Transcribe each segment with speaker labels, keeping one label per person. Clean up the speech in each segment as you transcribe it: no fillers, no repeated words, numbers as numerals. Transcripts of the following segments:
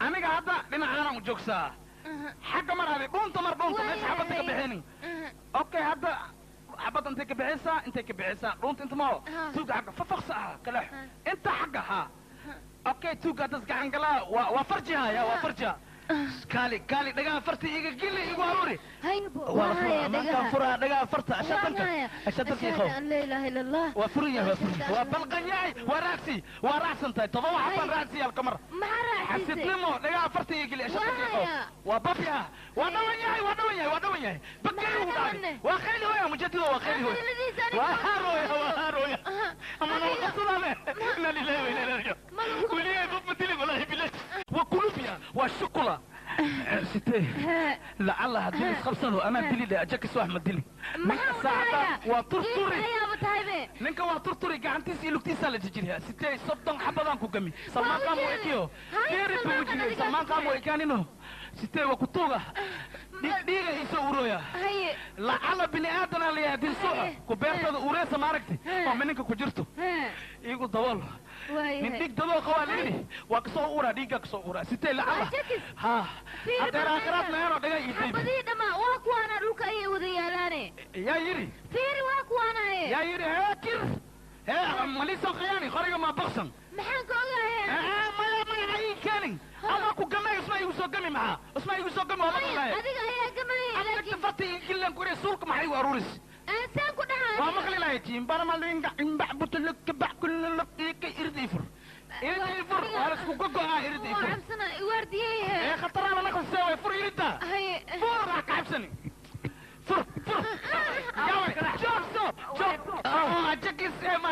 Speaker 1: Aniga hadda dhinacaanan u joogsaa. Xagga mar adi dhuunta mar dhuunta meesha xabadda ka bixinin. Okay, hadda xabadda intay ka bixiysaa, intay ka bixiysaa dhuunta inta mao tuuga xagga fafaqsa ah kaleex inta xagga ha. Okay, tuuga haddas gacan galaa waa farjiha ya waa farjiha. Kaali kaali dhagaha farta iga gili igu aruuri.
Speaker 2: Waa la
Speaker 1: furaa maankaan furaa dhagaha farta ashadanka ashadanka iqow.
Speaker 2: Laa ilaaha ila allah.
Speaker 1: Waa furan yahay, waa furan yahay, waa balqan yahay, waa raacsi, waa raacsan tahay 7 xabaan raacsi halka mar.
Speaker 2: Maxaa raacsiisay?
Speaker 1: Xasidnimo dhagaha farta iga geli ashadanka iqow. Waa bafyaha, waa dhawan yahay, waa dhawan yahay, waa dhawan yahay, bakari ugu dhacday, waa khayli hooya mujadido, waa khayli hooya, waa haarooya, waa haarooya, ama noo qabsadane. Inna lillahi wa inna ilaihi raaji'uun. Weligay bab ma dilin, wallahi billahi, waa kulufya, waa shukula sitee lacalla haddii isqabsado anaa dili leh ajakis wax ma dili. Ninka saacada waa turturi, ninka waa turturi, gacantiisa iyo lugtiisaa la jijiriyaa. Sitee 30 xabadaan ku gami Salmaan Qaam waa ekiyo fiiri buu wejigay Salmaan Qaam waa ekaanino. Sitee waa kutuuga dhiiga isoo urooya lacalla bini aadanaa layahay haddii suuxa ku beertada ureesa maaragtay oo mininka ku jirto iigu dabool. Nin dhiig dadoo qabaa layidhi waa kasoo uraa, dhiiggaa kasoo uraa sitee lacalla ha hadeer aakhiraad meeno dhaga ii dayb.
Speaker 2: Xabadihii dhammaa waa kuwaana, dhulka ayay wada yaalaane.
Speaker 1: Yaa yidhi?
Speaker 2: Fiiri, waa kuwaanaye.
Speaker 1: Yaa yidhi? Hee kir hee malisan khiyaani qoriga maa baksan.
Speaker 2: Maxaan ka ogahay?
Speaker 1: Maya maya, ha ii keenin adaa ku gamay, usma igu soo gami, maxaa usma igu soo gami? Waa maqlaya.
Speaker 2: Adiga ayaa gamaya.
Speaker 1: Laakiin farta ii gillan kuriya suulka maxay igu aruuris?
Speaker 2: Saan ku dhahaa.
Speaker 1: Waa maqli lahay tiimbaramalinga imbax butulka bax kullalaka irda ifur, irda ifur, waa la isku gogo'aa, irda ifur.
Speaker 2: Cabsana waardiyey.
Speaker 1: Ee khataraana naqasee way fur irida. Fur, ha ka cabsani, fur fur yaaway, joogso joog ajakis ee ma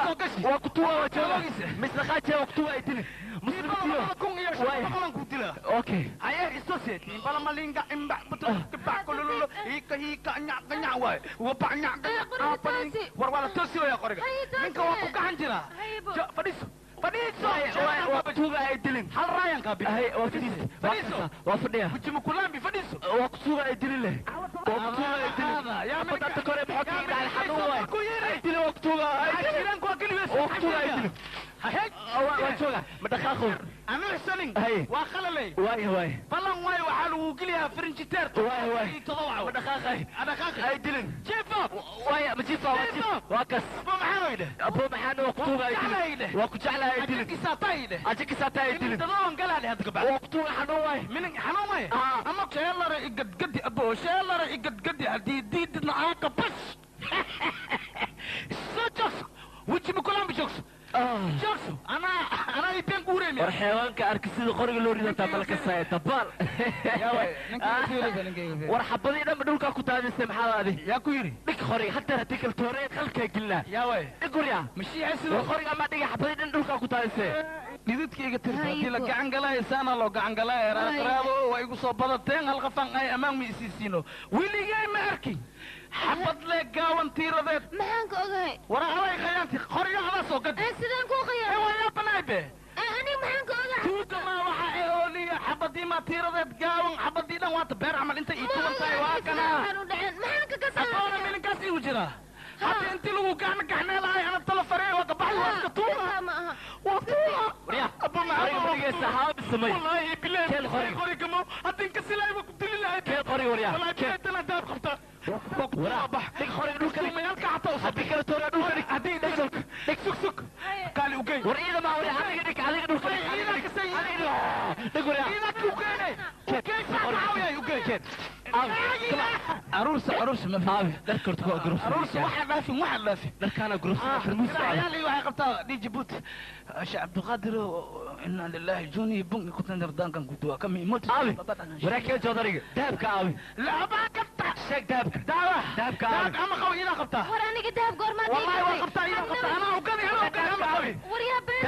Speaker 1: soo gashi.
Speaker 3: Waa kutuwa, waa jooga misaqaaje, waa kutuwa ay dilin muslimiintiyo.
Speaker 1: 1500 ku dila.
Speaker 3: Okay.
Speaker 1: Aye isose timbalamalinga imbax butulka bax kulululo hika hika nya nya waay wapa nya nya war waa la toosi waya qoriga. Ninka waa ku gacan jiraa. Fadhiiso, fadhiiso.
Speaker 3: Waa kutuuga ay dilin.
Speaker 1: Hal raayan kaa bixi.
Speaker 3: Waa fadhiis.
Speaker 1: Fadhiiso.
Speaker 3: Waa fadhiya.
Speaker 1: Kujimukulambi, fadhiiso.
Speaker 3: Waa kutuuga ay dilin leh, waa kutuuga ay dilin.
Speaker 1: Yaa
Speaker 3: badanta kore maxaa kaga dhacay? Xanuun waay.
Speaker 1: Ku yiri
Speaker 3: ay dilin, waa kutuuga ay dilin.
Speaker 1: Jiranku waa keligees.
Speaker 3: Waa kutuuga ay dilin. Waa jooga, ma dhaqaaqo.
Speaker 1: Anu ixsanin waa khalalay.
Speaker 3: Waay waay.
Speaker 1: Ballan waay, waxaa lagu geliyaa frinjiteer.
Speaker 3: Waay waay.
Speaker 1: 7
Speaker 3: ma dhaqaaqay.
Speaker 1: Dhaqaaqay.
Speaker 3: Ay dilin.
Speaker 1: Jiifo.
Speaker 3: Waay, ma jiifo, waa jiif, waa kas.
Speaker 1: Abo maxaa idhe?
Speaker 3: Abo maxaa? Waa kutuuga ay dilin, waa ku jeclahay ay dilin.
Speaker 1: Ajikisaa idhe.
Speaker 3: Ajikisaa ay dilin.
Speaker 1: Todoban galaa dheh hadda kabacdi.
Speaker 3: Waa kutuuga, xanuun waay.
Speaker 1: Minin xanuun waay. Ama sheelare igadgadi abo, sheelare igadgadi, haddii diididna aaka bash soo joogso, weji mukulambi, joogso, joogso, anaa anaa ibeen guureemi.
Speaker 3: War xeewaanka arki sida qoriga loo ridataa malakasaya dabaal. War xabadii dhanba dhulkaa ku daadisay, maxaa adi?
Speaker 1: Yaa ku yidhi?
Speaker 3: Dhig qoriga hadeer, haddii kale tooreen qalkaa gelinaa.
Speaker 1: Yaa way.
Speaker 3: Dhig waryaa.
Speaker 1: Mashiixa sida
Speaker 3: war qoriga ama dhiga, xabadii dhan dhulkaa ku daadisay.
Speaker 1: Dhididka iga tirta haddii la gacan galaayo saana loo gacan galaayo. Raaqraado waa igu soo badateen, hal qafan ay ammaan ma isiisiino. Weligay ma arki xabad le gaawan tiiradeed.
Speaker 2: Maxaan ka ogahay?
Speaker 1: Wara aday khayaanti qoriga adaa soo gadi.
Speaker 2: Sidaan kuu
Speaker 1: khiyaanay? Waa yaabanaay be.
Speaker 2: Aniga maxaan ka ogahay?
Speaker 1: Tuuga maa waxa ee ooliya xabadii maa tiiradeed gaawan, xabadii dhan waata beer camal inta ii tuban tahay, waa kanaa.
Speaker 2: Maxaan ka kasaa?
Speaker 1: Aboona mininkaas igu jiraa hadda intii lagu gacna gacnee lahay ana tala faree waa kabaxay, waa iska tuuga, waa tuuga.
Speaker 3: Abo maxaa
Speaker 1: wallahi bilahi qoriga mo hadda inka silaay waa ku dili lahay.
Speaker 3: Keen qoriga waryaa.
Speaker 1: Wallahi bilahi tana daab qabta, waa ku tuuga, bax.
Speaker 3: Dhig qoriga dhulka dhig.
Speaker 1: Mayalka xataa
Speaker 3: haddii kale toora dhulka dhig.
Speaker 1: Haddii dhig dhig, sug sug, kaali ugey.
Speaker 3: War ciida ma waryaa, adiga dhig, adiga dhulka dhig.
Speaker 1: Ciida kasay.
Speaker 3: Dhig waryaa.
Speaker 1: Ciida ku keenay ugey, saacawiyay ugey.
Speaker 3: Keen.
Speaker 1: Aruursa, aruursa ma
Speaker 3: aabi dharka horta kuwa gurubsa.
Speaker 1: Aruursa waxaa dhaafin, waxaa dhaafin.
Speaker 3: Dharkaana gurubsa farmuus.
Speaker 1: Ciyaalii waxay qabtaa dhii Jabuuti Sheekh Cabdiqaadir. Inna lillahi juni bungi kutan dardaankan kuduwa kami moti.
Speaker 3: Aabi waraa, keen joodariga dahabka aabi.
Speaker 1: Laba qabta.
Speaker 3: Sheeg dahabka.
Speaker 1: Daawa.
Speaker 3: Dahabka aabi.
Speaker 1: Dahab ama qabo idaa qabtaa.
Speaker 2: War aniga dahab goormaa?
Speaker 1: Wallahi waa qabtaa, idaa qabtaa, anaa ugadi, anaa ugadi ama qabi.
Speaker 2: War yaa been.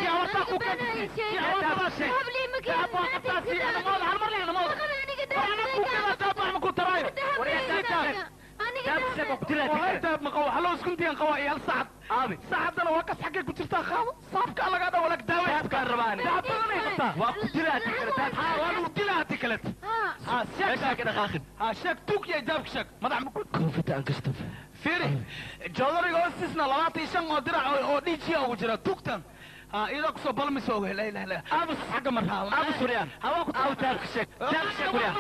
Speaker 1: Yaa wataa ku keenay, yaa wataa sheeg.
Speaker 2: Dahab lii ma
Speaker 1: dahab waa qabtaa si ana mooda hal mar leena mooda.
Speaker 2: Aniga
Speaker 1: war anaa ku keenaa dahab wax ma ku taraayo.
Speaker 2: War yaa
Speaker 1: dahab.
Speaker 2: Aniga
Speaker 1: wallahi dahab ma qabo, haloo iskuntiyan qabaa iyo hal saacad.
Speaker 3: Aabi.
Speaker 1: Saacaddana waa kas xaggay ku jirtaa, qaado saabka lagaa dha walaag daawe.
Speaker 3: Dahabkaan rabaa ani.
Speaker 1: Dahab badanay qabtaa.
Speaker 3: Waa ku dilaa haddii kale dahab.
Speaker 1: Ha, waa lagu dilaa haddii kaleet. Ha sheeg.
Speaker 3: Meeshaa ka dhaqaaqin.
Speaker 1: Ha sheeg, tuug yahay dahabka sheeg madax ma ku
Speaker 3: koofita aan gashto.
Speaker 1: Fiiri joodariga hoostiisna 25 oo dirac oo dhiijiya ugu jira tuugtan. iyadoo kusoo balmayso oge laa ilaha illa
Speaker 3: Aamus.
Speaker 1: Xagga marraa
Speaker 3: Aamus waryaa.
Speaker 1: Hawaa ku
Speaker 3: Aw dahabka sheeg. Dahabka sheeg waryaa.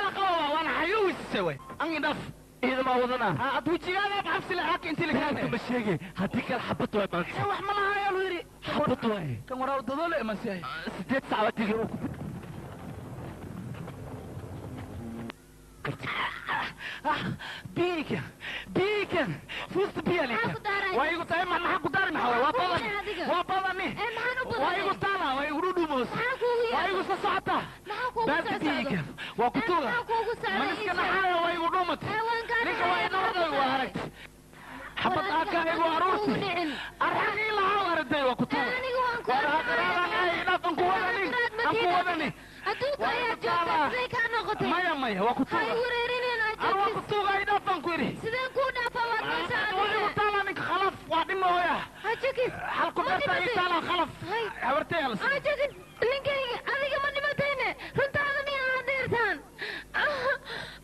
Speaker 1: Waana xayuwisise way angin dhaf.
Speaker 3: Ciidama wadana.
Speaker 1: Ad wejigaada xabsi la aaka intii la
Speaker 3: Dahabka
Speaker 1: keenay.
Speaker 3: Ma sheegay haddii kale xabad waay maanta.
Speaker 1: Wax ma laha ayaa lu yidhi.
Speaker 3: Xabad waay.
Speaker 1: Kan waraa dadoole imansiyahay.
Speaker 3: 8 saac baa digay ku
Speaker 1: Biikan biikan fuusta biya
Speaker 2: Maxaa ku daaray?
Speaker 1: Waa igu tahay maxaa ku daari maxaa waa badani.
Speaker 2: Adiga?
Speaker 1: Waa badani.
Speaker 2: Ee, maxaan u
Speaker 1: Waa
Speaker 2: badanay?
Speaker 1: igu taala waa igu dhudhumoos.
Speaker 2: Maxaa kuugu
Speaker 1: Waa
Speaker 2: yaala?
Speaker 1: igu soo socotaa.
Speaker 2: Maxaa kuugu
Speaker 1: Baarta
Speaker 2: soo socdo?
Speaker 1: biikan waa ku
Speaker 2: Ee,
Speaker 1: tuuga.
Speaker 2: maxaa kuugu socda?
Speaker 1: Maniska
Speaker 2: Ii sheeg.
Speaker 1: naxaaya waa igu dhuumatay.
Speaker 2: Ee, waan kaa
Speaker 1: Ninka waa
Speaker 2: naxaya,
Speaker 1: inoo
Speaker 2: maxaa ku
Speaker 1: waa
Speaker 2: socday?
Speaker 1: aragtay xabad
Speaker 2: War adiga
Speaker 1: aakaa igu
Speaker 2: xabad kuugu
Speaker 1: aruurtay.
Speaker 2: dhicin.
Speaker 1: Arxan ii lahaa aragtay waa ku tuuga.
Speaker 2: Ee, aniga waan ku
Speaker 1: War
Speaker 2: arkaa.
Speaker 1: haddana ay dhaaf aan ku wadanin.
Speaker 2: Raad ma
Speaker 1: Aan ku
Speaker 2: tiid
Speaker 1: wadani.
Speaker 2: adiga. Adduunka
Speaker 1: Waa
Speaker 2: ayaa
Speaker 1: igu
Speaker 2: joogtaa,
Speaker 1: taalaa.
Speaker 2: sidee kaa noqotay?
Speaker 1: Maya maya waa ku
Speaker 2: Ha
Speaker 1: tuuga.
Speaker 2: i wareerineen,
Speaker 1: Ar waa
Speaker 2: ajaabis.
Speaker 1: ku tuuga ay dhaaf aan ku yidhi.
Speaker 2: Sideen kuu dhaafaa waad meesha
Speaker 1: Waa igu
Speaker 2: adiga?
Speaker 1: taalaa ninka khalaf waa dhimooya.
Speaker 2: Ajakis.
Speaker 1: Halku
Speaker 2: Ma
Speaker 1: beerta ii
Speaker 2: dhimatay?
Speaker 1: taalaa khalaf.
Speaker 2: Hay.
Speaker 1: Habartay alas.
Speaker 2: Ajakis, ninkayga adiga ma dhimatayne? Runtaada miyaa adeertaan?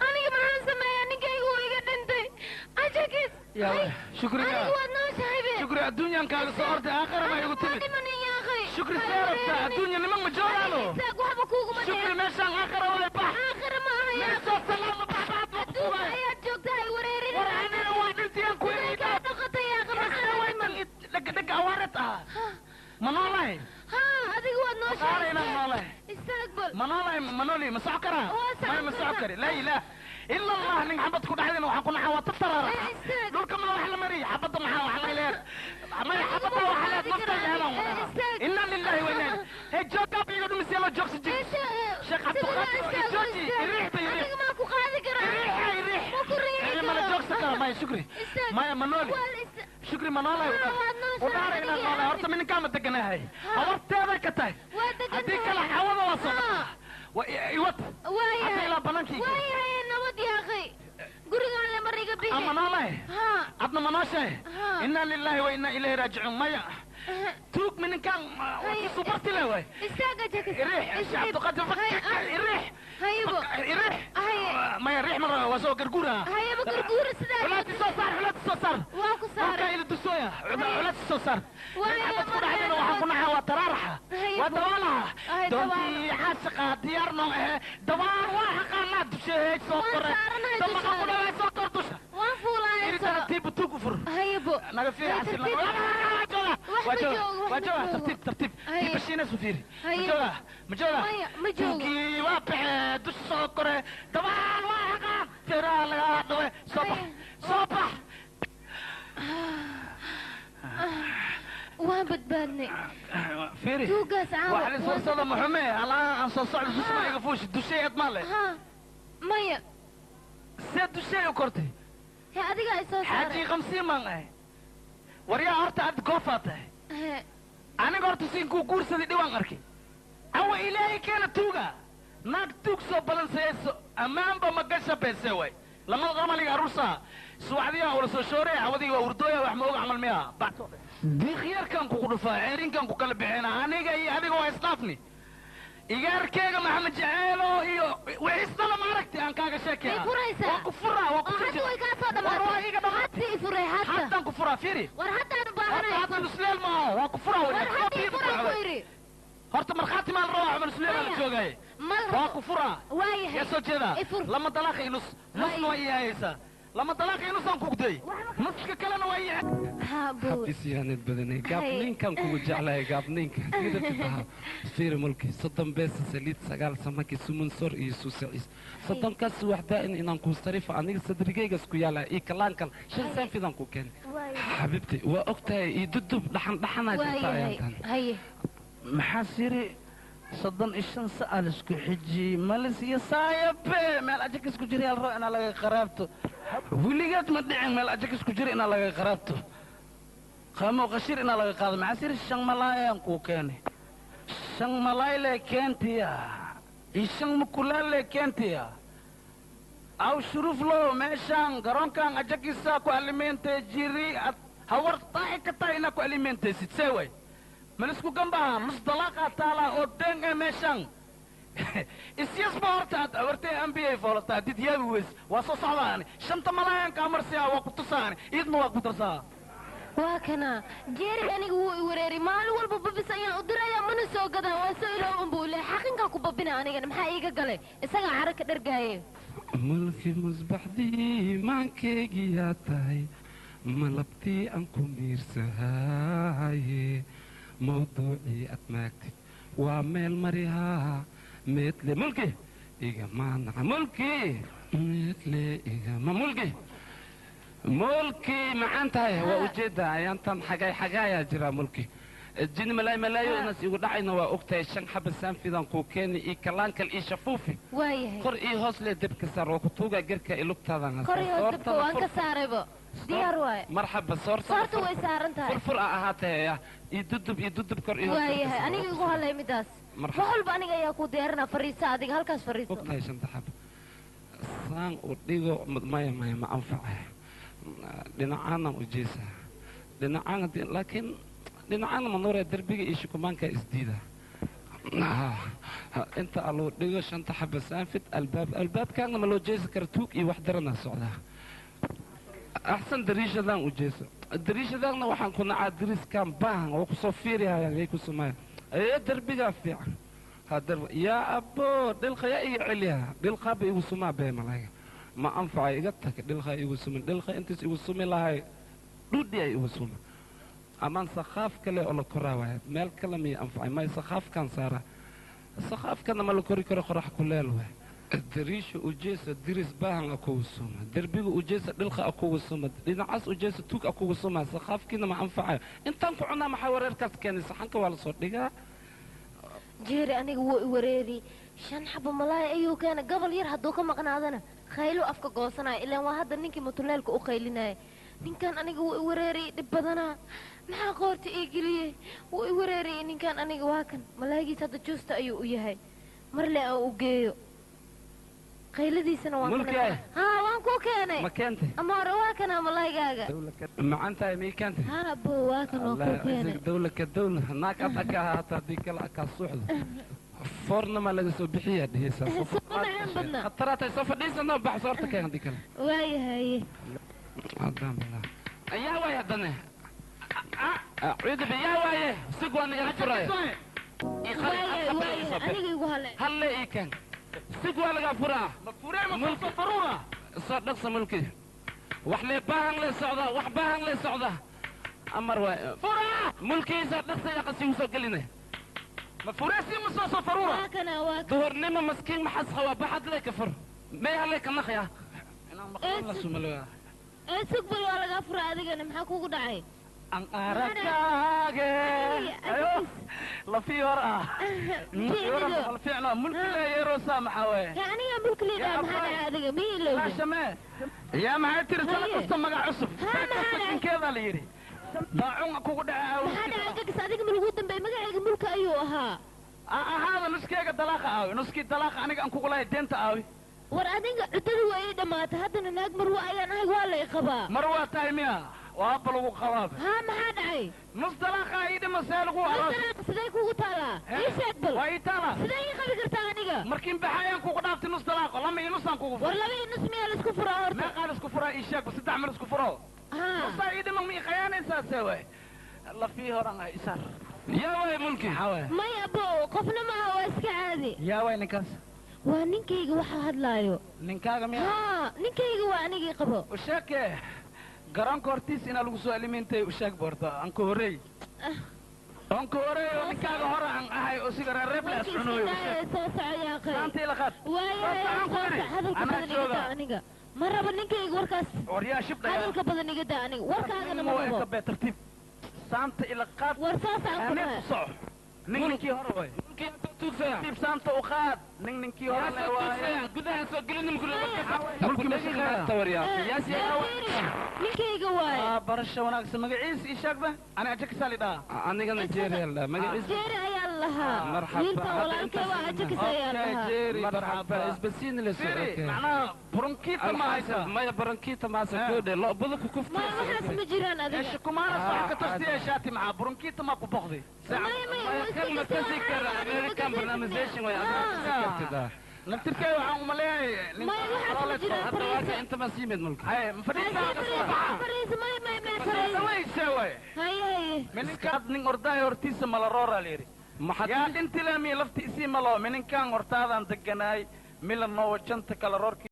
Speaker 2: Aniga maxaan sameeyaa? Ninkayga wuu iga dhintay. Ajakis.
Speaker 1: Yaa
Speaker 2: Hay.
Speaker 1: waay, shukri yaa.
Speaker 2: Aniga waad nooshahay be.
Speaker 1: Shukri adduunyan kaaga soo orday aakhira ma igu
Speaker 2: Aniga ma
Speaker 1: timid.
Speaker 2: dhimanin yaa akhi.
Speaker 1: Shukri
Speaker 2: Ha i
Speaker 1: see rabtaa
Speaker 2: wareerinin.
Speaker 1: adduunya niman ma joogaano.
Speaker 2: Adiga istaag, waxba kuuguma
Speaker 1: Shukri
Speaker 2: dhicin.
Speaker 1: meeshaan aakhira waay bax.
Speaker 2: Aakhira ma aha yaa akhi.
Speaker 1: Meeshaa salaama bax baxad waa ku
Speaker 2: Adduunka
Speaker 1: tuugaya.
Speaker 2: ayaad joogtaa, ha i wareerinin.
Speaker 1: War aniga waa dhintiyaan ku yidhi
Speaker 2: Sidee
Speaker 1: dhaaf.
Speaker 2: kaa noqotay yaa akhi? Maxaa
Speaker 1: Way
Speaker 2: dhiman?
Speaker 1: dheg dheg awaareed ah. Ma noolahay?
Speaker 2: Haa, adiga waad nooshahay.
Speaker 1: Qaar inaan noolahay.
Speaker 2: Istaag bal.
Speaker 1: Ma noolahay ma nooli ma soco karaa?
Speaker 2: Waa socon
Speaker 1: Maya ma soco
Speaker 2: karaa.
Speaker 1: kari. Laa ilaaha ila Allah nin xabad ku dhaxdayna waxaan ku naxaa waa tataraara.
Speaker 2: Ee, istaag.
Speaker 1: Dhulka ma wax la mariy xabadda maxaa wax la leeyahay. Maya xabadda wax leeyahay nafta yeelan.
Speaker 2: Ee, istaag.
Speaker 1: Inna lillahi wa inna ilaihi. Hey joog ab iga dhumisay la joogsi jig. Sheekh Cabdiqaadir jooji riix bay riix.
Speaker 2: Adiga maa ku qaadi karaa?
Speaker 1: Riix ay riix.
Speaker 2: Ma ku riixi
Speaker 1: Ee, mana
Speaker 2: karo.
Speaker 1: joogsan kara maya shukri.
Speaker 2: Istaag.
Speaker 1: Maya ma nooli.
Speaker 2: Waa la
Speaker 1: Shukri ma noolahay.
Speaker 2: Haa, waad nooshahay,
Speaker 1: Udhaara inaan
Speaker 2: adiga.
Speaker 1: noolahay horta mininkaa ma deganahay.
Speaker 2: Haa.
Speaker 1: Habarteeday ka tahay.
Speaker 2: Waa degan
Speaker 1: Haddii
Speaker 2: tahay.
Speaker 1: kale xawada waa soo
Speaker 2: Haa.
Speaker 1: dhaqaa. Waa iwad.
Speaker 2: Waayahay.
Speaker 1: Hadda ilaa banaanka ii keen.
Speaker 2: Waayahay, nabad yaa akhi. Gurigaan le mar iga bixi.
Speaker 1: Ama noolahay.
Speaker 2: Haa.
Speaker 1: Adna ma nooshahay.
Speaker 2: Haa.
Speaker 1: Inna lillahi wa inna ilayhi raajicuun. Maya tuug mininkaan isu barti leh waay.
Speaker 2: Istaag ajakis.
Speaker 1: Riix Sheekh Cabdiqaadir
Speaker 2: Hay, ah.
Speaker 1: riix.
Speaker 2: Haybo.
Speaker 1: Riix.
Speaker 2: Haye.
Speaker 1: Maya riix ma rabo waa soo garguura.
Speaker 2: Hayaba garguura sidaa.
Speaker 1: Culaadii soo saar culaadii soo saar.
Speaker 2: Waa ku
Speaker 1: Markaa
Speaker 2: saaray.
Speaker 1: ila dusooya culaadii soo saar.
Speaker 2: Waayo,
Speaker 1: Xabad ku
Speaker 2: markaa
Speaker 1: dhaxdayna waxaan ku naxaa waa taraaraxa.
Speaker 2: Haye.
Speaker 1: Waa dabaalaha.
Speaker 2: Ay,
Speaker 1: Doontii caashiqa diyaar noo ahe dabaal waa xaqaanaa dusheey soo
Speaker 2: Waan
Speaker 1: koray.
Speaker 2: saaranahay
Speaker 1: Damaqa ku
Speaker 2: dushaada.
Speaker 1: dhawaa soo kor dusha.
Speaker 2: Waan fuulaaya
Speaker 1: Iri
Speaker 2: soo.
Speaker 1: tartiib tuug u fur.
Speaker 2: Haybo.
Speaker 1: Naga fiiri
Speaker 2: Hay,
Speaker 1: xasilna.
Speaker 2: tartiib.
Speaker 1: Waa jooga.
Speaker 2: Wax
Speaker 1: Waa
Speaker 2: ma
Speaker 1: jooga.
Speaker 2: joogo, wax
Speaker 1: Waa
Speaker 2: ma
Speaker 1: jooga.
Speaker 2: joogo.
Speaker 1: Tartiib tartiib.
Speaker 2: Haye.
Speaker 1: Dibashiina su fiiri. Ma
Speaker 2: Haye.
Speaker 1: jooga. Ma jooga.
Speaker 2: Maya, ma joogo.
Speaker 1: Tuugii waa baxee dusha soo kore. Dabaal waa xaqaan. Feeraha lagaa dhawe. Soo bax.
Speaker 2: Haye.
Speaker 1: Soo bax.
Speaker 2: Waan badbaadnay.
Speaker 1: Fiiri.
Speaker 2: Tuugaas caawa.
Speaker 1: Wax la soo socdo muxume alaa aan soo socdo dusha ma iga fuushi dushay ad maale.
Speaker 2: Haa. Maya.
Speaker 1: See dushay u kortay.
Speaker 2: He adiga ay soo
Speaker 1: Xaaji
Speaker 2: saaray.
Speaker 1: 50 maan ahay. Waryaa horta aad goofaa tahay.
Speaker 2: He.
Speaker 1: Aniga horta siin kuu guursaday dhiwaan arkay. Awa ilaahay keena tuuga. Naag tuug soo balansayeyso ammaanba ma gasha beese way. Lamada qamaliga aruusa. Suwacdiyaa wala soo shoorey awadii waa urdooya wax ma oga camal miya. Diiqyarkan kugu dhufaa ceerinkan ku kala bixina aniga iyo adiga waa isdhaafni. Igaarkeyga Maxamed Jaceelo iyo wixii ma aragtay aan kaaga sheekeeya.
Speaker 2: Way furaysaa.
Speaker 1: Waa ku furaa waa ku
Speaker 2: Oo hadda
Speaker 1: furjira.
Speaker 2: way kaa soo
Speaker 1: War waa iga
Speaker 2: dhamaatay.
Speaker 1: dhamaatay.
Speaker 2: Hadda i furay hadda.
Speaker 1: Haddaan ku furaa fiiri.
Speaker 2: War haddaan u
Speaker 1: Horta
Speaker 2: baahanahay.
Speaker 1: hadda nusleel maaha waa ku furaa
Speaker 2: War hadda i furay ku
Speaker 1: walaal.
Speaker 2: yidhi.
Speaker 1: Horta markhaati maa la rabaa Cumar Suleymaan la
Speaker 2: Maya.
Speaker 1: joogaaye.
Speaker 2: Ma la
Speaker 1: Waa
Speaker 2: rabo.
Speaker 1: ku furaa.
Speaker 2: Waayahay.
Speaker 1: Yaa soo jeedaa.
Speaker 2: I fur.
Speaker 1: Lama dalaaq iyo nus. Nusna waa ii hayaysaa. Lama dalaaq iyo nusaan kugday. Nuska kalena waa ii
Speaker 2: Haa buu.
Speaker 4: Habisyaanad badanay gaabninkan kugu jeclahay gaabninka midabka taha fiiri mulki 30 beesa saliid 9 samaki sumun sor iyo suusaciis soddonkaas waxdaa in inaan kuu sarifa aniga sadrigaygas ku yaalaa iyo kalaankal 5 saafidan ku keen xabiibti waa og tahay iyo dudub dhaxan dhaxanaa jirta
Speaker 2: Waayahay.
Speaker 4: ayaantan
Speaker 2: Haye.
Speaker 1: Maxaa siri 35 sa'al isku xiji malis iyo saayabe meel ajak isku jira yaal rabo inaa laga qaraabto weligeed ma dhicin meel ajak isku jira inaa laga qaraabto qamo qashir inaa laga qaado maxaa siri 5 malaayaan kuu keenay 5 malaay lee keentiya iyo 5 mukulaal lee keentiya aw shuruuf loo meeshaan garoonkan ajakiisa ku alimeentay jiri ad hawar taaxi ka tahay inaa ku alimeentaysid see way malisku gambaha nus dalaaqa taalaa oo deen ee meeshaan isyasba horta aad awartay ambiyay foolataa hadid yaabi weys waa soo socdaani 5 malaayaan kaa marsiyaa waa ku tusaani iidna waa ku darsaa.
Speaker 2: Waa kana Jeeri aniga wuu i wareeray maalin walba babis ayaan u dirayaa mana soo gadaa waa soo ilaaw unbuu leeyahay xaqinkaa ku babina anigana maxaa iiga galay isagaa caro ka dhargaaye
Speaker 4: mulki musbaxdii maankeygiyaa tahay malabtii aan ku miirsahaye mawduucii aad maagtid waa meel marihaa meedle mulki igama mulki meedle igama mulki mulki macaan tahay waa ujeeddaa ayaantan xagaay xagaayaa jiraa mulki jini malaay malaayo inaas igu dhacayna waa ogtahay shan xaba saanfidan kuu keeni ii kalaankal ii shafuufi
Speaker 2: waayahay
Speaker 4: kor ii hoos lee debka saar waa ku tuugaa gerka i lugtaadan
Speaker 2: kor ii hoos debka waan ka saaraybo diyaar waaye
Speaker 4: marxaba soorta
Speaker 2: soorta way saaran tahay
Speaker 4: furfur a ahaatee ii dudub kor ii hoos
Speaker 2: waayahay aniga igu hadlay midaas wax walba aniga ayaa kuu diyaarinaa fariisa adiga halkaas fariiso
Speaker 4: ogtahay shanta xaba saan u dhigo maya maya ma anfacaya dhinacaanaan u jeesaa dhinacaan laakiin dhinacaan manuure derbiga iyo shukumaanka isdiida inta aluu dhigo shanta xaba saanfid albaab albaabkaana ma loo jeesi kara tuug iyo wax daranaa socdaa axsan dariishadaan u jeeso dariishadaanna waxaan ku nacaa dariiskaan baahan oo kusoo fiirihayaan yay ku sumayaan ee derbigaa fiican yaa abbo dhilqa yaa iga celiyaa dhilqaaba igu sumaa bee malayga ma anfacay iga tag dhilqa igu sumin dhilqa intaas igu sumi lahay dhudhi ay igu sumi amaan sakhaaf kale oo la koraa waaya meel kale miya anfacay may sakhaafkaan saaraa sakhaafkana ma la kori karo qorax kuleel waay dariisha ujeesa diris baahan a kugu suma derbiga ujeesa dhilqa a kugu suma dhinacaas ujeesa tuug a kugu suma sakhaafkiina ma anfacayo intaan ku cunaa maxaa wareerkaas keenay saxanka waa la soo dhigaa
Speaker 2: Jeeri aniga wuu i wareeri shan xabo malaay ayuu keenay gobol yar hadduu ka maqnaadana khaylo afka goosanaya ilaan waa hadda ninkii mutuleelka u qaylinaya ninkan aniga wuu i wareeriyey dhib badanaa maxaa qoorta ii geliyey wuu i wareeriyey ninkan aniga waa kan malaagiis hadda juusta ayuu u yahay marle aan u geeyo qayladiisana waan haa waan kuu keenay
Speaker 4: ma keentay
Speaker 2: ama hore waa kanaa malaygaaga
Speaker 4: macan tahay mii keentay
Speaker 2: haa bo waa kan waan kuu keenay
Speaker 4: dawla ka dawla naag ad aka ahaata haddii kale akaa suuxdo foorna ma laga soo bixiyaa dhihaysaa
Speaker 2: macaan badna
Speaker 4: khataraatay soo fadhiisanoo bax soorta keen haddii kale
Speaker 2: waayahaye
Speaker 4: yaa waaye haddane cuudubi yaa waaye sig waa nagala furaya
Speaker 2: aniga igu hale
Speaker 4: halle ii keen sig waa lagaa furaa soo dhaqsa mulki wax lee baahan lee socdaa wax baahan lee socdaa amar waay furaa mulkiisa dhaqsa yaa qasigu soo gelinaya duhurnimo maskiin maxas qabaa baxad lee ka fur mee halee ka naqyaa
Speaker 2: sug bal waa lagaa fura adigana maxaa kugu dhacay
Speaker 1: aan arakaage ayo lafii hor ah fiicno mulki leeyeeroosaa maxaa waye
Speaker 2: aniga mulki leedaa maxaa dhacay adiga mii ilowda
Speaker 1: shame yaa maxay tiri sana kasta magac cusub kinkeedaa la yidhi daacun kugu dhacay
Speaker 2: maxaa dhacay jagis adiga ma lagu dambeeyey magacayga mulka ayuu ahaa
Speaker 1: ahaada nuskeega dalaaqa aawi nuskii dalaaqa aniga aan kugu lahay deenta aawi
Speaker 2: war adiga cuddada waa ii dhammaatay haddana naag marwa ayaan ahay waa la i qabaa
Speaker 1: mar waa tahay miya waaba lagu qabaaba
Speaker 2: haa maxaa dhacay
Speaker 1: nus dalaaqa ii dhima see lagu
Speaker 2: aroos dalaaqa sidee kugu taalaa ii sheeg bal
Speaker 1: waa ii taalaa
Speaker 2: sidee ii qabi kartaa aniga
Speaker 1: markiin baxayaan kugu dhaaftay nus dalaaqo lama ii nusaan kugu
Speaker 2: war laba ii nus miyaa laisku furaa horta
Speaker 1: meeqaa laisku furaa ii sheeg saddex ma laisku furo nusaa ii dhima ma ii qayaanaysaa see waay lafii horan ah isaar
Speaker 4: yaa waay mulki
Speaker 2: maya abo qofna maaha waa iska caadi
Speaker 1: yaa waay ninkaas
Speaker 2: waa ninkayga waxa hadlaayo
Speaker 1: ninkaaga miya
Speaker 2: haa ninkayga waa anigii qabo
Speaker 1: usheeke garoonka hortiis inaa lagu soo elimintay usheeg boorta aan ku horreey aan ku horreey oo ninkaaga hore aan ahay oo siga reereeb la iscunooyo
Speaker 2: soo socoyaaqay
Speaker 1: saantii la qaad
Speaker 2: hadalka badan iga daa aniga ma rabo ninkayga warkaas
Speaker 1: waryaa shibdhaya
Speaker 2: hadalka badan iga daa aniga warkaagana ma rabo
Speaker 1: tartiib saanta ila qaad
Speaker 2: war saas aan ku dhahay
Speaker 1: soco ninkii hore way tartiib saanta u qaad ninkii hore le waaye
Speaker 4: gudaha soo gelin
Speaker 2: ninkayga waaye
Speaker 1: barasho wanaagsan magaciisa ii sheegba ani ajakisa lidhaa
Speaker 4: anigana jeeri la magaciisa
Speaker 2: jeeri ayaa lahaa wiilka walaalkay waa ajakis ayaa lahaa
Speaker 4: marxaba isbasiin la soo
Speaker 1: macnaha burankiita ma haysa
Speaker 4: maya burankiita ma haysa koodhe lo badanku kufta
Speaker 2: maya waxaas ma jiraan adiga
Speaker 1: shukumaana wax ka tafsiya shaati maxaa burankiita ma ku boqday
Speaker 2: maya maya
Speaker 4: kan ma kasi kara American pronunciation way adiga kartida
Speaker 1: Naftirkay waxaan uma leeyahay
Speaker 2: Maya, waxaas ma jiraan,
Speaker 4: Hadda waa ka
Speaker 2: fariisa.
Speaker 4: inta ma siimid mulki.
Speaker 1: Haye, ma fadhiisaa
Speaker 2: Fariisa, maya, maya, maya, fariisa.
Speaker 1: wayse way.
Speaker 2: Haye, haye.
Speaker 1: Mininkaad nin ordahay hortiisa mala rooraa la yidhi.
Speaker 4: Maxaad
Speaker 1: Yaa dhintilami lafti isii malo mininkaan hortaadaan deganaay mila noowajanta kala roorkii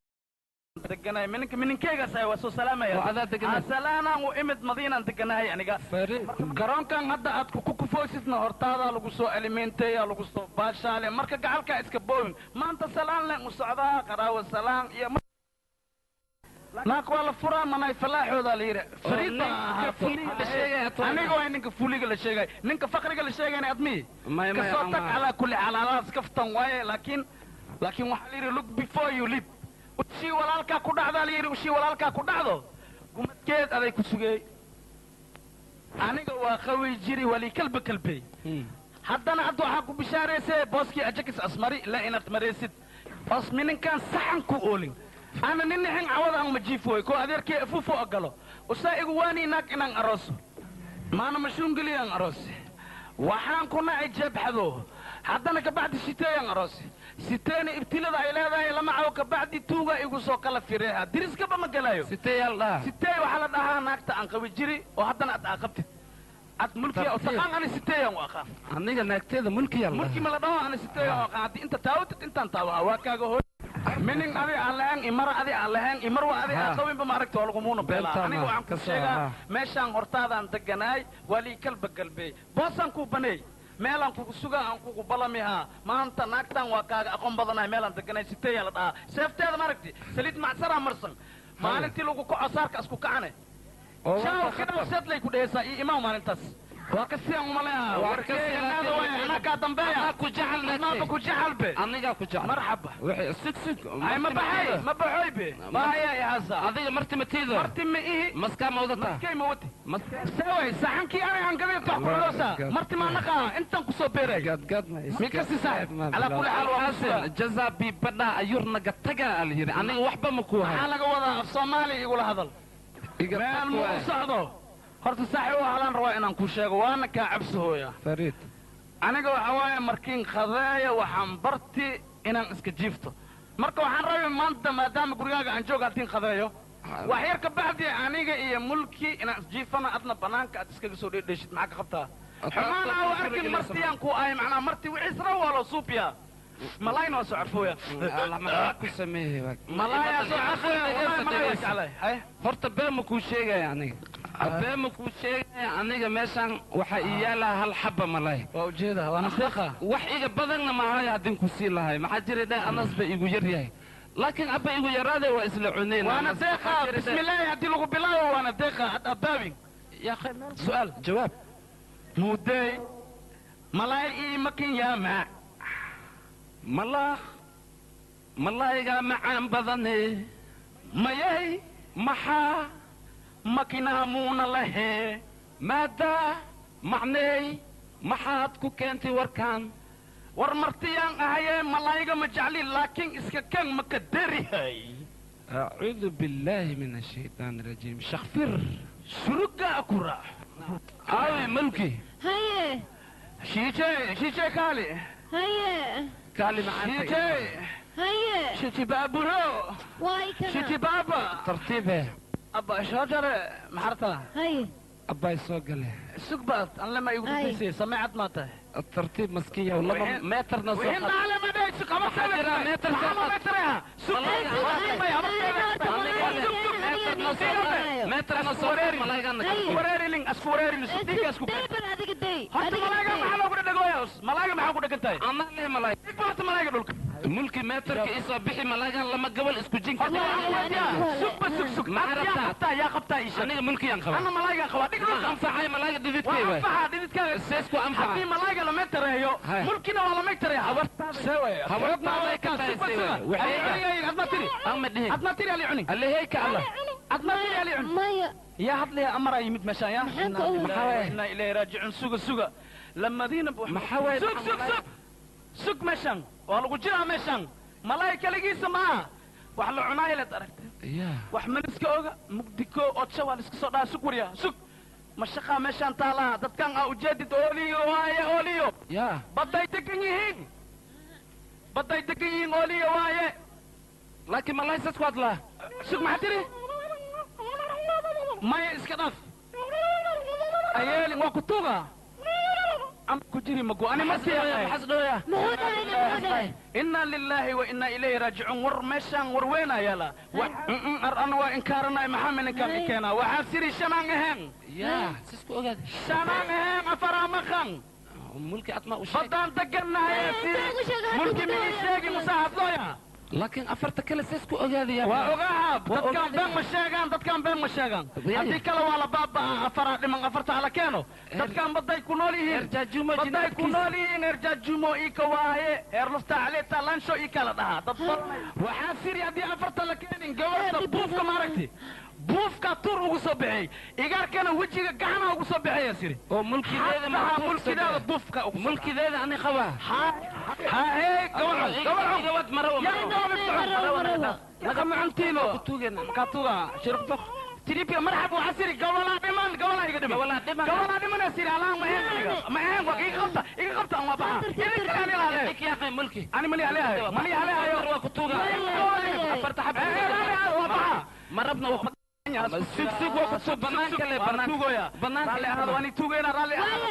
Speaker 1: deganaay mininka mininkeygaas ahay waa soo salaamaya.
Speaker 4: Oo adaa deganaay.
Speaker 1: Asalaanaan u imid madiinaan deganahay aniga.
Speaker 4: Fariid.
Speaker 1: Garoonkan hadda aad ku kufoosidna hortaadaa lagu soo alimenteeyaa lagu soo baashaale marka gacalkaa iska boowin maanta salaan leen u socdaa qaraawo salaan iyo naag waa la furaa manay falaaxoodaa la yidhi fariid baa
Speaker 4: ninka
Speaker 1: ahaa.
Speaker 4: fuliga la sheegaya toona.
Speaker 1: Aniga waa ninka fuliga la sheegay ninka faqriga la sheegayna admihi
Speaker 4: Maya, maya,
Speaker 1: kasoo tag
Speaker 4: ama-
Speaker 1: calaa kulli xaal alaas kaftan waaye laakiin laakiin waxaa la yidhi look before you leap ushii walaalkaa ku dhacdaa la yidhi ushii walaalkaa ku dhacdo gumadkeed aday ku sugeey aniga waa qawi jiri wali kalba kalbey haddana hadda waxaa ku bishaaraysee booskii ajakis asmari la inaad maraysid os mininkaan saxan ku oolin ana nin nixin cawada aan majiifooy koo adeerkee afuufo ogalo usaa igu waanii naag inaan arooso maana mashuungeliyaan aroose waxaan ku nacay jeebxado haddana kabacdi siteeyaan aroose siteena ibtilada ay leedahay lama cawo kabacdi tuuga igu soo kala fireeha diriskaba ma gelayo.
Speaker 4: Sitee yaal dhaha?
Speaker 1: Siteey waxaa la dhahaa naagta aan qabi jiri oo haddana aad aaqabtid ad mulkiya oo
Speaker 4: Tartiib.
Speaker 1: taqaan ani siteeyaan u aqaan.
Speaker 4: Aniga naagteeda mulki yaal
Speaker 1: mulki
Speaker 4: dhaha.
Speaker 1: ma la dhaho ani siteeyaan u aqaan haddii inta taawatid intaan taawa waa kaaga hooy minin adi aan lahayn imara adi aan lahayn imarwa adi aan
Speaker 4: Ha.
Speaker 1: qawinba ma aragta waa lagumuuna beelaa
Speaker 4: Beeltaa
Speaker 1: aniga
Speaker 4: ma,
Speaker 1: waxaan ku
Speaker 4: ka soo,
Speaker 1: sheegaa
Speaker 4: ha.
Speaker 1: meeshaan hortaadaan deganaay waa lii kalba galbeey boosaan kuu baneey meelaan kugu sugaa aan kugu balamihaa maanta naagtaan waa kaaga aqoon badanahay meelaan deganaay siteeyaa la dhahaa seefteeda ma aragti saliid macsaraa marsan maalintii lagu kaco saarka isku kacane
Speaker 4: Oo
Speaker 1: shaaw
Speaker 4: waa
Speaker 1: kidhaw seedlay ku dhehaysaa iyo imaam maalintaas waa ka siyan uma leeyaha
Speaker 4: Waa ka
Speaker 1: warkeega
Speaker 4: siyan,
Speaker 1: naada waaya anaa kaa dambeeya
Speaker 4: Anaa ku jecel naagtay.
Speaker 1: adnaaba ku jecel be.
Speaker 4: Anigaa ku jecel.
Speaker 1: Marxaba.
Speaker 4: Wixii sug sug.
Speaker 1: Ay ma baxay ma baxoy be baaya ihaasa.
Speaker 4: Adiga marti matiido.
Speaker 1: Marti ma ihi.
Speaker 4: Maskaa ma wadataa?
Speaker 1: Maskay ma wati.
Speaker 4: Maskaa.
Speaker 1: Saway saxankii aniga aan gaday tox kuloosa marti ma naqaa intaan ku soo beeray.
Speaker 4: Gad gad ma.
Speaker 1: Mikasi saaxib ala kulli xaal waa ku sugaa.
Speaker 4: Jazaa bi badha ayurnaga taga al yiri aniga waxba ma ku hayo.
Speaker 1: Maxaa laga wadaa af Soomaali igula hadal
Speaker 4: Iga
Speaker 1: meel
Speaker 4: tag
Speaker 1: ma u
Speaker 4: waay.
Speaker 1: socdo horta saaxib waxaan rabaa inaan ku sheego waana kaa cabsi hooya.
Speaker 4: Fariid.
Speaker 1: Aniga waxa waaye markiin qadeeya waxaan barti inaan iska jiifto marka waxaan rabay maanta maadaama gurigaaga aan jooga haddiin qadeeyo wax yar ka bacdi aniga iyo mulki inaan isjiifana adna banaanka aad iskaga soo dheedheeshid maxaa ka qabtaa xumaan aa arkin martiyaan ku ahay macnaa marti wixiisna waa loo suubiyaa malayna waa soo carfooya.
Speaker 4: Allah maxaa ku sameeyay waag.
Speaker 1: Malaaya soo carfooya wallahi malaaya jeclay haye.
Speaker 4: Horta been ma kuu sheegaya aniga. Been ma kuu sheegaya aniga meeshaan waxaa ii yaala hal xabba malay.
Speaker 1: Waa ujeedaa waana deeqa.
Speaker 4: Wax iga badanna maahay haddin ku sii lahay maxaa jira dheh anas ba igu yar yahay laakiin abba igu yaraadee waa isla cuneen.
Speaker 1: Waana deeqa bismillaahi haddii lagu bilaabo waana deeqa had abaabin.
Speaker 4: Yaa akhi meel
Speaker 1: su'aal
Speaker 4: jawaab.
Speaker 1: Muudey malaay ii makin yaama
Speaker 4: malaaq malayga macaan badane
Speaker 1: mayay
Speaker 4: maxaa
Speaker 1: makinaha muuna lahee
Speaker 4: maadaa macneey maxaad ku keentay warkaan
Speaker 1: war martiyaan ahayee malayga ma jecli laakiin iska kan ma ka derihay.
Speaker 4: Acuudu billaahi min ashaytaan rajiim shakfir
Speaker 1: surugaa ku raac.
Speaker 4: Aawi mulki.
Speaker 2: Haye.
Speaker 1: Shiije shiije kaali.
Speaker 2: Haye.
Speaker 4: Kaali macaanta.
Speaker 1: Shiije.
Speaker 2: Haye.
Speaker 1: Shiiji baaburo.
Speaker 2: Waay kana.
Speaker 1: Shiiji baaba.
Speaker 4: Tartiibe.
Speaker 1: Abba shoojare maxarta.
Speaker 2: Haye.
Speaker 4: Abbaay soo gale.
Speaker 1: Sug baad aan lama igu
Speaker 2: Ay.
Speaker 1: dhisay sameecad ma tahay.
Speaker 4: Tartiib maskiya laba meetarna soo
Speaker 1: wixii
Speaker 4: qad.
Speaker 1: dhaale ma dhayso qaba
Speaker 4: Maxaa jira meetar soo
Speaker 1: maxaa
Speaker 4: qad.
Speaker 1: meetaraha sug
Speaker 4: Meetarna soo qad malaygana.
Speaker 2: Haye.
Speaker 1: wareerilin asku wareerilin sug dhiiga asku
Speaker 2: Day bal adiga day.
Speaker 1: horta
Speaker 2: Adiga
Speaker 1: malayga
Speaker 2: day.
Speaker 1: maxaa loogu dhadhagooyaa malayga maxaa ku dhagan tahay
Speaker 4: Anaa leh malay.
Speaker 1: dhig horta malayga dhulka.
Speaker 4: Mulki meetarka isoo bixi malaygan lama gobol isku jinka.
Speaker 1: Horta waxaan weydiiyaa sugba sug sug
Speaker 4: Maxaa
Speaker 1: yaa
Speaker 4: rabtaa?
Speaker 1: qabtaa yaa qabtaa ii sheeg.
Speaker 4: Aniga mulkiyaan qabaa.
Speaker 1: Ana malaygaan qabaa dhig dhulka.
Speaker 4: Anfacay malayga dhididkay
Speaker 1: waa
Speaker 4: waay.
Speaker 1: anfaxa dhididkaaga.
Speaker 4: Seesku anfaca.
Speaker 1: Haddii malayga la meetareeyo
Speaker 4: Hay.
Speaker 1: mulkina waa la meetareeya
Speaker 4: Habartaaday ka tahay waay. Waxay
Speaker 1: adma tiri
Speaker 4: ama dhihin.
Speaker 1: adma tiri ali cuni
Speaker 4: Allaheyka Allah.
Speaker 1: adma tiri ali cuni
Speaker 2: Maya.
Speaker 1: yaa hadlaya amaraa yimid meeshaan yaa
Speaker 2: Maxaan ka ogahay?
Speaker 1: Maxaa waaye inna ilayhi raajicuun suga suga lamadiina bu
Speaker 4: Maxaa waaye?
Speaker 1: sug sug sug sug meeshaan waa lagu jiraa meeshaan malaay kaligiisa maaha wax la cunaayo leed aragtay
Speaker 4: Yaa.
Speaker 1: wax maniska oga mugdiko odsha waa laiska soo dhaha sug waryaa sug mashaqaa meeshaan taalaa dadkan aa ujeedid ooliyo waaye ooliyo
Speaker 4: Yaa.
Speaker 1: badday degan yihiin Baday degan yihiin ooliya waaye.
Speaker 4: Laakiin malaay saas ku hadlaa.
Speaker 1: Sug maxaa tiri? Maya iska dhaaf. Ayeelin waa ku tuuga. Am ku jiri magu ani ma siyaaqay.
Speaker 4: Maxas dhooya.
Speaker 2: Muxuu dhahay?
Speaker 1: Inna lillahi wa inna ilayhi raajicuun. War meeshaan war weyn ayaa la. Ar ana waa inkaaranay maxaa ninkaan i keenaa. Waxaa siri shanaan ahayn.
Speaker 4: Yaa, saas ku ogaad.
Speaker 1: Shanaan ahayn afaraa maqan.
Speaker 4: Mulki adma u sheeg.
Speaker 1: Baddaan degannahay siri. Mulki ma ii sheegi musaahadlooya.
Speaker 4: Laakiin afarta kale saas ku ogaadaya.
Speaker 1: Waa ogaha dadkaan been ma sheegaan, dadkaan been ma sheegaan. Haddii kale waa la baaba'aa afaraa dhiman afarta hala keeno. Dadkaan baday ku nool yihiin.
Speaker 4: Erjaajumo
Speaker 1: baday ku nool yihiin erjaajumo ii ka waaye. Eer lufta caleeta lansho ii kala dhahaa. Dad waxaa siri haddii afarta la keenin gabarta buufka maaragti. Buufka tur ugu soo bixiyay. Igaarkana wejiga gacanaha ugu soo bixiyay siri.
Speaker 4: Oo mulkideeda ma
Speaker 1: mulkideeda buufka ugu.
Speaker 4: Mulkideeda ani qabaa.
Speaker 1: Ha ha hey gabar gabar
Speaker 4: gabad maro.
Speaker 1: Naga macantiino.
Speaker 4: Kutuugena.
Speaker 1: Katuga shirqto. Tiripia marxab waxa siri gawala dhiman gawala iga dhiman.
Speaker 4: Gawala dhiman.
Speaker 1: Gawala dhiman siri alaan ma ahayn ma ahayn waa iga qabta iga qabta aan waa baxa. Idin kale ani lahayn.
Speaker 4: Ik yaaqay mulki.
Speaker 1: Ani mali haleehay. Mali haleehay
Speaker 4: waa kutuuga. Afarta xab.
Speaker 1: Waa baxa.
Speaker 4: Marabna waa sug sug waa ku soo banaanka le banaanka banaanka
Speaker 1: raalli ahaado waan tuugayna raalli ahaado.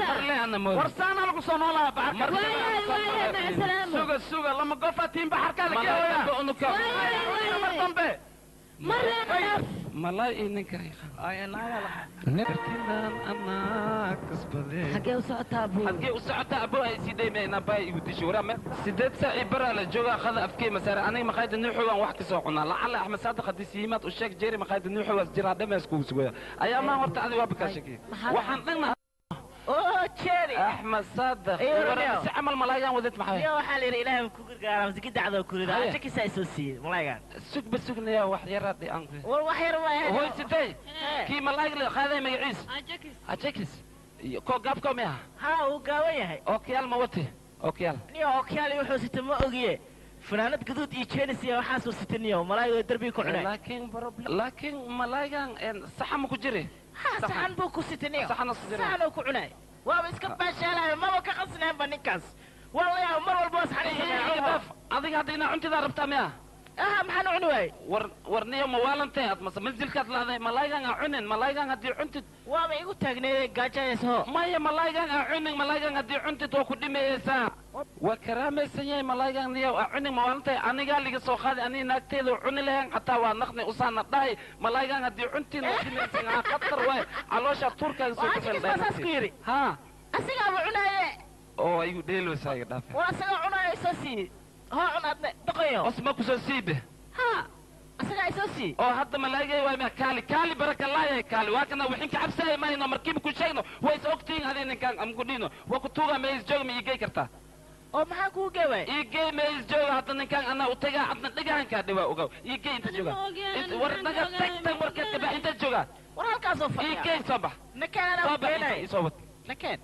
Speaker 4: Marle ana moodo.
Speaker 1: War saana lagu soo noolaa baxarka.
Speaker 2: Waaya maca salaamo.
Speaker 1: Suga suga lama gofatiin baxarka la geeyaa. Mar dambe.
Speaker 2: Marle dhaaf.
Speaker 4: Malay ninka Kartidan anaa kasbaday.
Speaker 2: Xagee u socotaa buu?
Speaker 4: Xagee u socotaa abuu ay sii daymayna baa igu dishay waraa meel 8 saac bara la joogaa qada afkee masaare aniga maqaayada nuuxu waan wax ka soo cunaa lacala Axmed Saadiq haddii siimaad u sheeg jeeri maqaayada nuuxu waas jiraa dhameys kugu sugaya ayaa maa horta adiga waa bakaa sheegay waxaan dhagna
Speaker 5: oo jeeri
Speaker 4: Axmed Saadiq waraa si camal malaagaan wadad maxay
Speaker 5: iyo waxaa la yidhi ilaahay ku gargaaraa masigi dacdo ku rida ajakiisa ay soo siiyey malaagaan
Speaker 4: sugba sugnaya wax yaraad aan ku
Speaker 5: war wax yar waa
Speaker 4: hoy sidee kii malaag la qaaday magaciis ajakis ko gaabka miya
Speaker 5: ha uu gaaban yahay
Speaker 4: ookiyaal ma wate ookiyaal
Speaker 5: niyo ookiyaal wuxuu sita ma ogiye fanaanad gaduud iyo jeenis iyo waxaasuu sita niyo malaayga darbiga ku cunay
Speaker 4: laakiin laakiin malaagaan saxan ma ku jiri
Speaker 5: ha saxan buu ku sita niyo
Speaker 4: saxan
Speaker 5: uu ku cunay waaba iska baashaalayo maba ka qasnaanba ninkaas waa la yaaba mar walba waa saxan
Speaker 4: adiga hadda inaa cuntidaa rabtaa miya
Speaker 5: aha maxaan cuni waayey
Speaker 4: war war niyo ma waalantahay ad mase manzilkaad lahday malaagaan aa cunin malaagaan haddii cuntid
Speaker 5: waaba igu taagneede gaajayayso
Speaker 4: maya malaagaan aa cunin malaagaan haddii cuntid waa ku dhimayeysaa waa karaamaysan yahay malaagaan niyo aa cunin ma waalantahay anigaa liga soo qaaday aniga naagteeda cuni lahayn xataa waa naqni usaana dhahay malaagaan haddii cuntiin waa dhimaysan aa khatar waay calooshaa tuurkaaga soo
Speaker 5: saas ku yidhi
Speaker 4: ha
Speaker 5: asigaaba cunaaye
Speaker 4: oo igu dheeloosaa iga dhaafe
Speaker 5: war asagaa cunaayo isoo siiyey ها عن دقيقة
Speaker 4: أسمع كوسيبه
Speaker 5: ها أسمع إسوسي
Speaker 4: أو هذا ملاقي وما كالي كالي بركة الله يا كالي وكنا وحين كعبسة ما إنه مركب كل شيء ويس أكتين هذا إن كان أم قلينه وكتوغا ما يزجوج ما يجي كرتا
Speaker 5: أو ما هو جوي
Speaker 4: يجي ما يزجوج هذا إن كان أنا أتجا عندنا دقيقة كادي وأوجو يجي أنت جوجا ورنا تك تك مركب تبع أنت جوجا
Speaker 5: ورا الكاسوف
Speaker 4: يجي صباح
Speaker 5: نكان أنا
Speaker 4: صباح يصوت
Speaker 5: نكان